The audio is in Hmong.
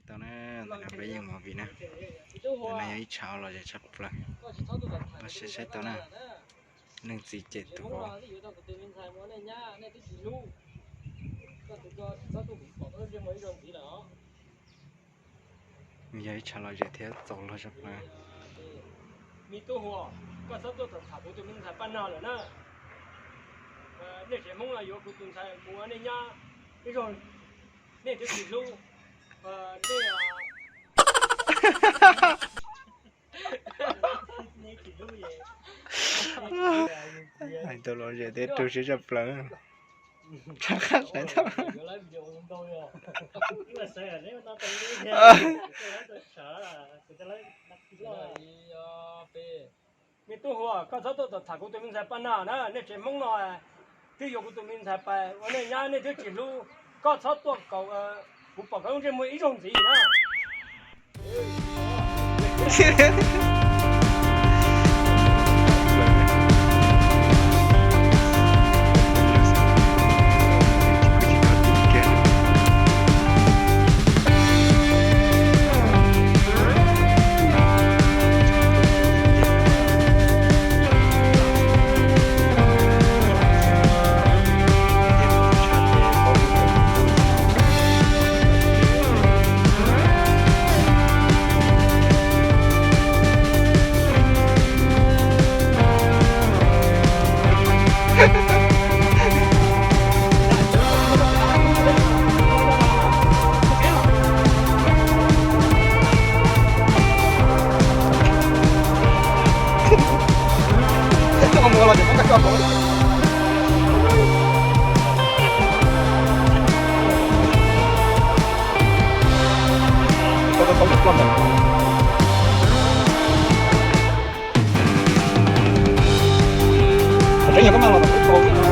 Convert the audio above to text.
Tau na, ntawm no peb yeej movie na. Ntawm no yog ib tshav uas lom zem tshaj plaws. Los sis saib tau na, leej txiv cem tus vauv. Yog ib tshav lom zem thiab txaus luag tshaj plaws. Me tub Huas, koj txhob tuaj tham kuv tus me ntxhais Paj Nag lawm na. Nej tsev Hmoob no yuav kuv tus ntxhais mus ua nej nyab ib zaug, nej twb tsis hlub, nej, nej tsis hlub. Hais tau lom zem thiab tu siab tshaj plaws. Rov qab sawv tau. Me tub Huas, koj txhob tuaj tham kuv tus me ntxhais Paj Nag na, nej tsev Hmoob no twb yuav kuv tus me ntxhais Paj ua nej nyab nej twb tsis hlub, koj txhob tuaj kaum, kuv pom koj lub ntsej muag ib zaug ntxiv na. Tsev nyuag koj mas los